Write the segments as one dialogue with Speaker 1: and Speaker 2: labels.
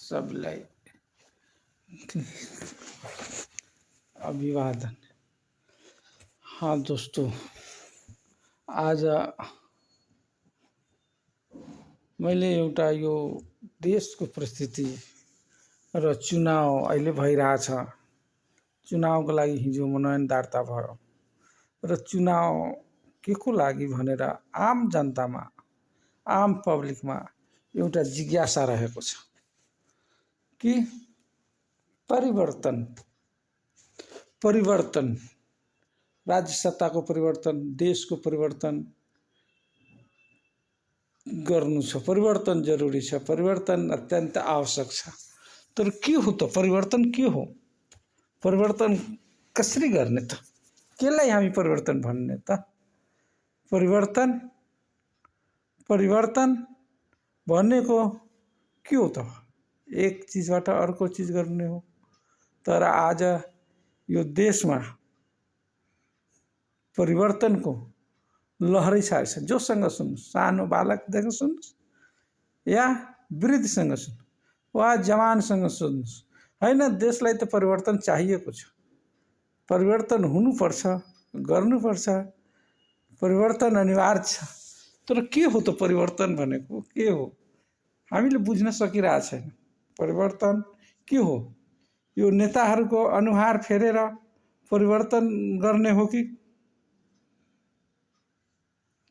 Speaker 1: सबलाई अभिवादन। हाँ दोस्तों, आज मैले एउटा यो देशको परिस्थिति र चुनाव अहिले भइरहेछ, चुनावको लागि हिजो मनोनयन दर्ता भयो र चुनाव के को लागि भनेर आम जनतामा, आम पब्लिकमा एउटा जिज्ञासा रहेको छ कि परिवर्तन राज्य सत्ताको परिवर्तन, देशको परिवर्तन गर्नु छ। परिवर्तन जरुरी छ, परिवर्तन अत्यन्त आवश्यक छ। तर के हो त परिवर्तन? के हो परिवर्तन? कसरी गर्ने त? केलाई हामी परिवर्तन भन्ने त? परिवर्तन भनेको के हो त? एक चीजबाट अर्को चीज गर्ने हो। तर आज यो देशमा परिवर्तनको लहरै छाएको छ। जोसँग सुन्नु, सानो बालकदेखि सुन्नुहोस् या वृद्धसँग सुन्नु वा जवानसँग सुन्नुहोस्, हैन, देशलाई त परिवर्तन चाहिएको छ। परिवर्तन हुनुपर्छ, गर्नुपर्छ, परिवर्तन अनिवार्य छ। तर के हो त परिवर्तन भनेको? के हो हामीले बुझ्न सकिरहेको छैन। परिवर्तन के हो? यो नेताहरूको अनुहार फेरेर परिवर्तन गर्ने हो कि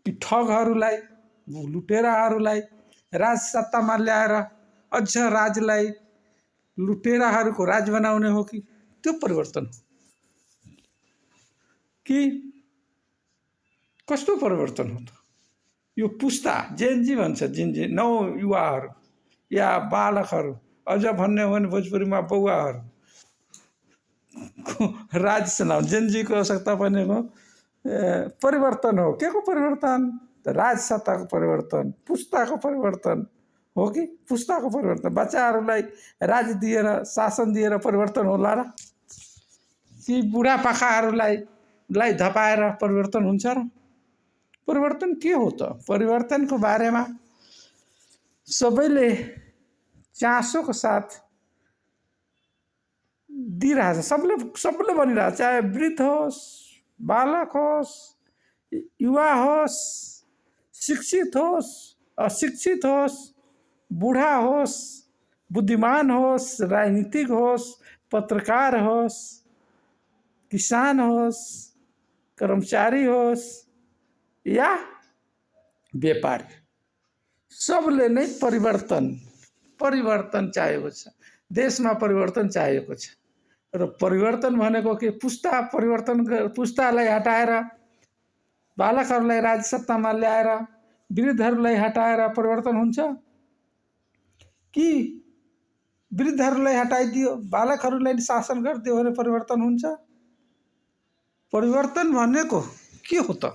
Speaker 1: ठगहरूलाई, लुटेराहरूलाई राजसत्तामा ल्याएर अझ राज्यलाई लुटेराहरूको राज बनाउने हो कि? त्यो परिवर्तन हो कि कस्तो परिवर्तन हो त? यो पुस्ता जेनजी भन्छ, जिनजी नौ युवाहरू या बालकहरू, अझ भन्ने हो भने भोजपुरीमा बौवाहरू राज्य चलाउने जेनजीको आवश्यकता भनेको परिवर्तन हो। के को परिवर्तन? राजसत्ताको परिवर्तन, पुस्ताको परिवर्तन हो कि? पुस्ताको परिवर्तन, बच्चाहरूलाई राज्य दिएर, शासन दिएर परिवर्तन होला र? कि बुढापाकाहरूलाई धपाएर परिवर्तन हुन्छ र? परिवर्तन के हो त? परिवर्तनको बारेमा सबैले चासोको साथ दिइरहेछ, सबले भनिरहेछ। चाहे वृद्ध होस्, बालक होस्, युवा होस्, शिक्षित होस्, अशिक्षित होस्, बुढा होस्, बुद्धिमान होस्, राजनीतिक होस्, पत्रकार होस्, किसान होस्, कर्मचारी होस् या व्यापारी, सबले नै परिवर्तन चाहिएको छ। देशमा परिवर्तन चाहिएको छ। र परिवर्तन भनेको के? पुस्तालाई हटाएर बालकहरूलाई राजसत्तामा ल्याएर वृद्धहरूलाई हटाएर परिवर्तन हुन्छ कि वृद्धहरूलाई हटाइदियो, बालकहरूलाई शासन गरिदियो भने परिवर्तन हुन्छ? परिवर्तन भनेको के हो त?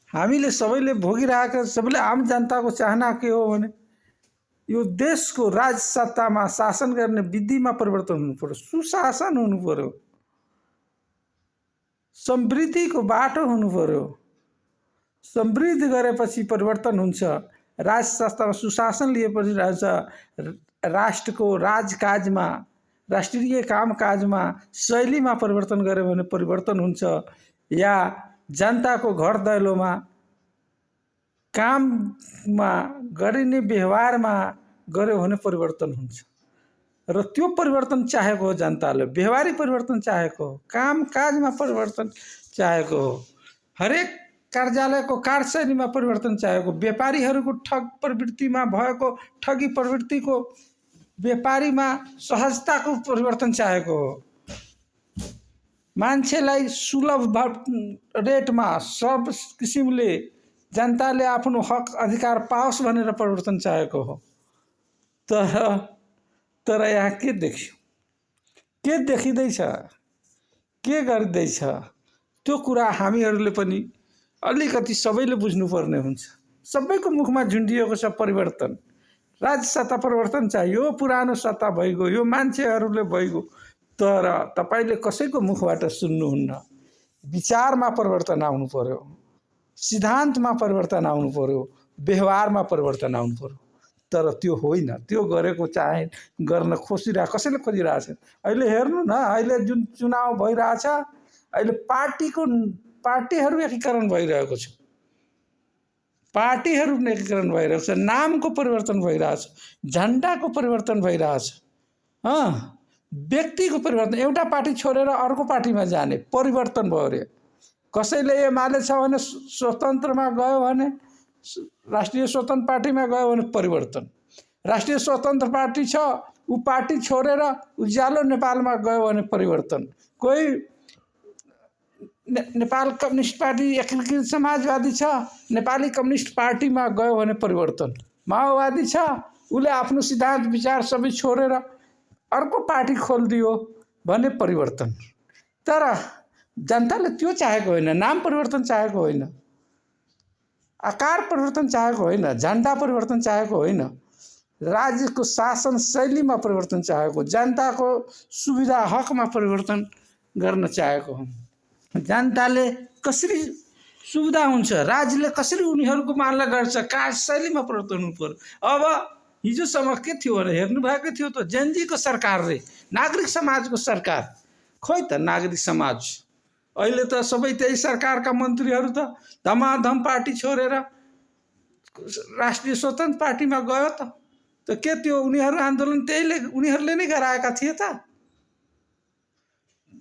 Speaker 1: हामीले सबैले भोगिरहेका, सबैले आम जनताको चाहना के हो भने यो देशको राजसत्तामा शासन गर्ने विधिमा परिवर्तन हुनु पर्यो, सुशासन हुनु पर्यो, समृद्धिको बाटो हुनु पर्यो। समृद्धि गरेपछि परिवर्तन हुन्छ। राजसत्तामा सुशासन लिएपछि राष्ट्रको राजकाजमा, राष्ट्रिय कामकाजमा, शैलीमा परिवर्तन गर्यो भने परिवर्तन हुन्छ। या जनताको घर दैलोमा, काममा गरिने व्यवहारमा गर्यो भने परिवर्तन हुन्छ। र त्यो परिवर्तन चाहेको हो जनताले। व्यवहारिक परिवर्तन चाहेको हो, कामकाजमा परिवर्तन चाहेको हो, हरेक कार्यालयको कार्यशैलीमा परिवर्तन चाहेको, व्यापारीहरूको ठग प्रवृत्तिमा भएको ठगी प्रवृत्तिको व्यापारीमा सहजताको परिवर्तन चाहेको हो, मान्छेलाई सुलभ रेटमा सब किसिमले जनताले आफ्नो हक अधिकार पाओस् भनेर परिवर्तन चाहेको हो। तर यहाँ के देखियो? के देखिँदैछ? के गरिँदैछ? त्यो कुरा हामीहरूले पनि अलिकति सबैले बुझ्नुपर्ने हुन्छ। सबैको मुखमा झुन्डिएको छ परिवर्तन, राज्य सत्ता परिवर्तन चाहियो, पुरानो सत्ता भइगयो, यो मान्छेहरूले भइगयो। तर तपाईले कसैको मुखबाट सुन्नुहुन्न। विचारमा परिवर्तन आउनु पर्यो, सिद्धान्तमा परिवर्तन आउनु पर्यो, व्यवहारमा परिवर्तन आउनु पर्यो। तर त्यो होइन, त्यो गरेको चाहे गर्न खोजिरहेको कसैले खोजिरहेको छ। अहिले हेर्नु न, अहिले जुन चुनाव भइरहेछ, अहिले पार्टीहरू एकीकरण भइरहेको छ, पार्टीहरू एकीकरण भइरहेको छ, नामको परिवर्तन भइरहेछ, झन्डाको परिवर्तन भइरहेछ, व्यक्तिको परिवर्तन, एउटा पार्टी छोडेर अर्को पार्टीमा जाने परिवर्तन भयो अरे। कसैले एमाले छ भने स्वतन्त्रमा गयो भने, राष्ट्रिय स्वतन्त्र पार्टीमा गयो भने परिवर्तन, राष्ट्रिय स्वतन्त्र पार्टी छ ऊ पार्टी छोडेर उज्यालो नेपालमा गयो भने परिवर्तन, कोही नेपाल कम्युनिस्ट पार्टी एकीकृत समाजवादी छ नेपाली कम्युनिस्ट पार्टीमा गयो भने परिवर्तन, माओवादी छ उसले आफ्नो सिद्धान्त विचार सबै छोडेर अर्को पार्टी खोलिदियो भने परिवर्तन। तर जनताले त्यो चाहेको होइन, नाम परिवर्तन चाहेको होइन, आकार परिवर्तन चाहेको होइन, झन्डा परिवर्तन चाहेको होइन, राज्यको शासन शैलीमा परिवर्तन चाहेको, जनताको सुविधा हकमा परिवर्तन गर्न चाहेको हो। जनताले कसरी सुविधा हुन्छ, राज्यले कसरी उनीहरूको मानला गर्छ, कार्यशैलीमा परिवर्तन हुनु पर्यो। अब हिजोसम्म के थियो भने हेर्नुभएकै थियो त, जेनजीको सरकारले, नागरिक समाजको सरकार, खोइ त नागरिक समाज अहिले त सबै त्यही सरकारका मन्त्रीहरू त धमाधम पार्टी छोडेर राष्ट्रिय स्वतन्त्र पार्टीमा गयो त के त्यो उनीहरू आन्दोलन उनीहरूले नै गराएका थिए त?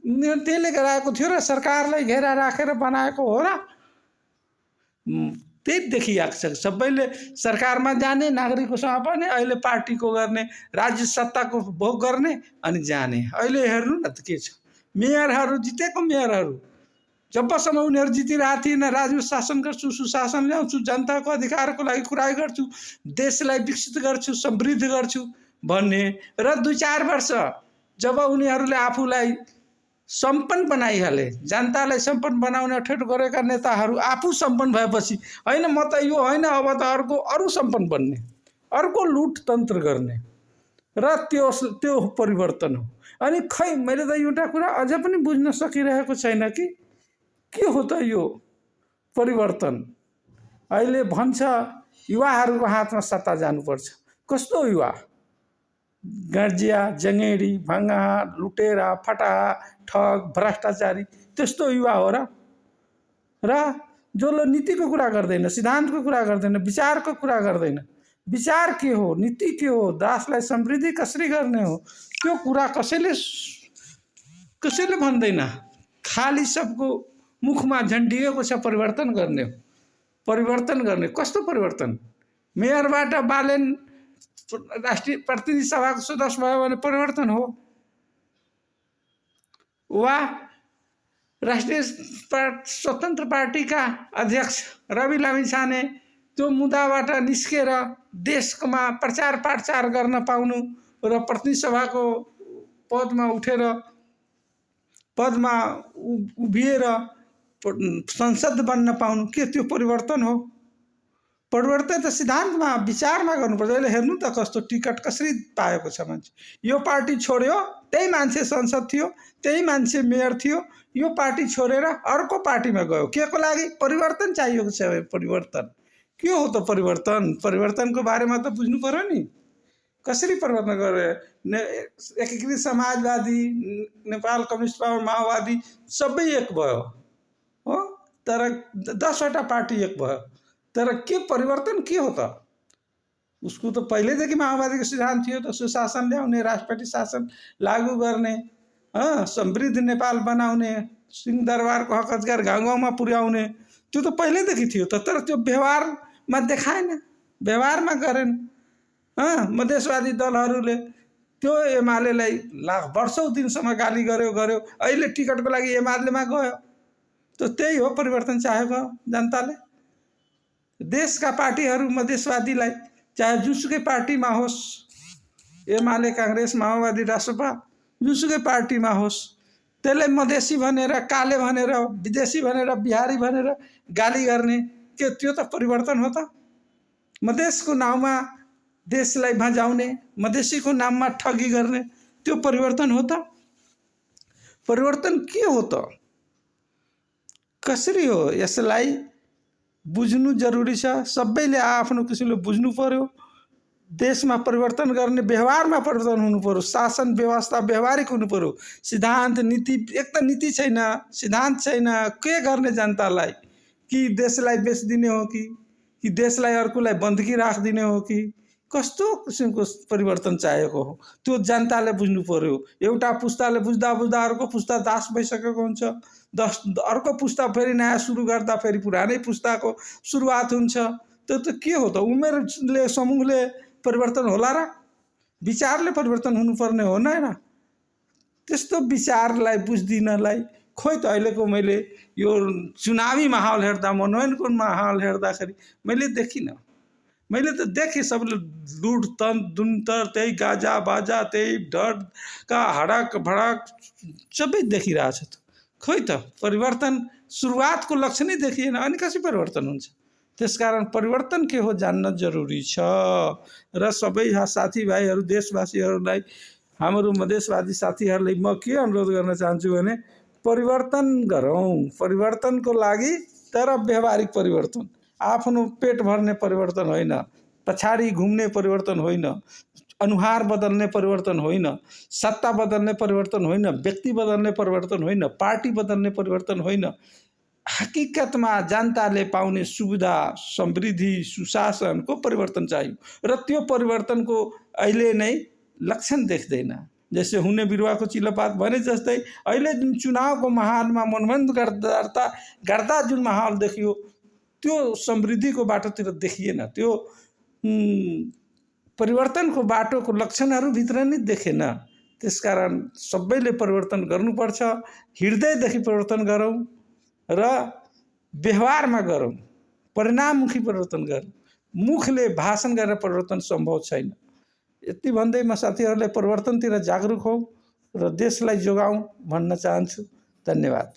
Speaker 1: उनीहरू त्यसले गराएको थियो र सरकारलाई घेरा राखेर बनाएको हो र? त्यही देखिएको छ, सबैले सरकारमा जाने, नागरिकसँग पनि अहिले पार्टीको गर्ने, राज्य सत्ताको भोग गर्ने अनि जाने। अहिले हेर्नु न त के छ, मेयरहरू जितेको मेयरहरू जबसम्म उनीहरू जितिरहेको थिएन, राज्यमा शासन गर्छु, सुशासन ल्याउँछु, जनताको अधिकारको लागि कुरा गर्छु, देशलाई विकसित गर्छु, समृद्ध गर्छु भन्ने र 2-4 वर्ष जब उनीहरूले आफूलाई सम्पन्न बनाइहाले, जनतालाई सम्पन्न बनाउने अठेट गरेका नेताहरू आफू सम्पन्न भएपछि होइन म त यो होइन अब त अरू सम्पन्न बन्ने, अर्को लुट तन्त्र गर्ने र त्यो परिवर्तन हो। अनि खै मैले त एउटा कुरा अझ पनि बुझ्न सकिरहेको छैन कि के हो त यो परिवर्तन। अहिले भन्छ युवाहरूको हातमा सत्ता जानुपर्छ। कस्तो युवा? गर्जिया, जङ्गेडी, भङ्गा, लुटेरा, फटाहा, ठग, भ्रष्टाचारी त्यस्तो युवा हो र जसले नीतिको कुरा गर्दैन, सिद्धान्तको कुरा गर्दैन, विचारको कुरा गर्दैन। विचार के हो, नीति के हो, देशलाई समृद्धि कसरी गर्ने हो, त्यो कुरा कसैले भन्दैन। खाली सबको मुखमा झन्डिएको छ परिवर्तन गर्ने हो, परिवर्तन गर्ने। कस्तो परिवर्तन? मेयरबाट बालेन राष्ट्रिय प्रतिनिधि सभाको सदस्य भयो भने परिवर्तन हो, वा राष्ट्रिय स्वतन्त्र पार्टीका अध्यक्ष रवि लामिछाने त्यो मुद्दाबाट निस्केर देशमा प्रचार प्रचार गर्न पाउनु र प्रतिनिधि सभाको पदमा उभिएर संसद बन्न पाउनु, के त्यो परिवर्तन हो? परिवर्तन त सिद्धान्तमा विचारमा गर्नुपर्छ। अहिले हेर्नु त कस्तो टिकट कसरी पाएको छ मान्छे। यो पार्टी छोड्यो, त्यही मान्छे संसद थियो, त्यही मान्छे मेयर थियो, यो पार्टी छोडेर अर्को पार्टीमा गयो। के को लागि? परिवर्तन चाहिएको छ। परिवर्तन के हो त परिवर्तन? परिवर्तनको बारेमा त बुझ्नु पर्यो नि। कसरी परिवर्तन गरे? एकीकृत समाजवादी, नेपाल कम्युनिस्ट पार्टी, माओवादी सबै एक भयो हो, तर 10वटा पार्टी एक भयो, तर के परिवर्तन के हो त? उसको त पहिलेदेखि माओवादीको सिद्धान्त थियो त, सुशासन ल्याउने, राष्ट्रपति शासन लागू गर्ने, समृद्ध नेपाल बनाउने, सिंहदरबारको हक अधिकार गाउँ गाउँमा पुर्याउने, त्यो त पहिलेदेखि थियो त। तर त्यो व्यवहारमा देखाएन, व्यवहारमा गरेन। मधेसवादी दलहरूले त्यो एमालेलाई वर्षौं दिनसम्म गाली गर्यो, अहिले टिकटको लागि एमालेमा गयो। त त्यही हो परिवर्तन चाहेको जनताले। देशका पार्टीहरू मधेसवादीलाई चाहे जुनसुकै पार्टीमा होस्, एमाले, काङ्ग्रेस, माओवादी, रासपा, जुनसुकै पार्टीमा होस्, त्यसलाई मधेसी भनेर, काले भनेर, विदेशी भनेर, बिहारी भनेर गाली गर्ने, के त्यो त परिवर्तन हो त? मधेसको नाउँमा देशलाई भजाउने, मधेसीको नाममा ठगी गर्ने, त्यो परिवर्तन हो त? परिवर्तन के हो त? कसरी हो? यसलाई बुझ्नु जरुरी छ। सबैले आफ्नो किसिमले बुझ्नु पर्यो। देशमा परिवर्तन गर्ने व्यवहारमा परिवर्तन हुनु पर्यो, शासन व्यवस्था व्यवहारिक हुनु पर्यो। सिद्धान्त नीति, एक त नीति छैन, सिद्धान्त छैन, के गर्ने जनतालाई? कि देशलाई बेचिदिने हो कि देशलाई अर्कोलाई बन्दकी राखिदिने हो कि कस्तो किसिमको परिवर्तन चाहेको हो त्यो जनताले बुझ्नु पर्यो। एउटा पुस्ताले बुझ्दा बुझ्दा अर्को पुस्ता दास भइसकेको हुन्छ। अर्को पुस्ता फेरि नयाँ सुरु गर्दा फेरि पुरानै पुस्ताको सुरुवात हुन्छ। त्यो त के हो त? उमेरले समूहले परिवर्तन होला र? विचारले परिवर्तन हुनुपर्ने हो न? त्यस्तो विचारलाई बुझ्दिनलाई खोइ त अहिलेको मैले यो चुनावी माहौल हेर्दा, मनोनयनको माहौल हेर्दाखेरि मैले देखिनँ। मैले त देखेँ सबले लुट दुन्तर, त्यही गाजा बाजा, त्यही डरका हडक भडक सबै देखिरहेछ। त खोइ त परिवर्तन सुरुवातको लक्ष्य नै देखिएन, अनि कसरी परिवर्तन हुन्छ? त्यसकारण परिवर्तन के हो जान्न जरुरी छ। र सबै साथीभाइहरू, देशवासीहरूलाई, हाम्रो मधेसवादी साथीहरूलाई म के अनुरोध गर्न चाहन्छु भने परिवर्तन गरौँ। परिवर्तनको लागि तर व्यवहारिक परिवर्तन, आफ्नो पेट भर्ने परिवर्तन होइन, पछाडि घुम्ने परिवर्तन होइन, अनुहार बदल्ने परिवर्तन होइन, सत्ता बदल्ने परिवर्तन होइन, व्यक्ति बदल्ने परिवर्तन होइन, पार्टी बदल्ने परिवर्तन होइन। हकीकतमा जनताले पाउने सुविधा, समृद्धि, सुशासनको परिवर्तन चाहियो। र त्यो परिवर्तनको अहिले नै लक्षण देख्दैन। जैसे हुने बिरुवाको चिलोपात भने जस्तै अहिले जुन चुनावको माहौलमा मनोनयन गर्दा जुन माहौल देखियो त्यो समृद्धिको बाटोतिर देखिएन। त्यो परिवर्तनको बाटोको लक्षणहरू भित्र नै देखेन। त्यसकारण सबैले परिवर्तन गर्नुपर्छ। हृदयदेखि परिवर्तन गरौँ र व्यवहारमा गरौँ, परिणाममुखी परिवर्तन गरौँ। मुखले भाषण गरेर परिवर्तन सम्भव छैन। यति भन्दै म साथीहरूलाई परिवर्तनतिर जागरुक हौँ र देशलाई जोगाउँ भन्न चाहन्छु। धन्यवाद।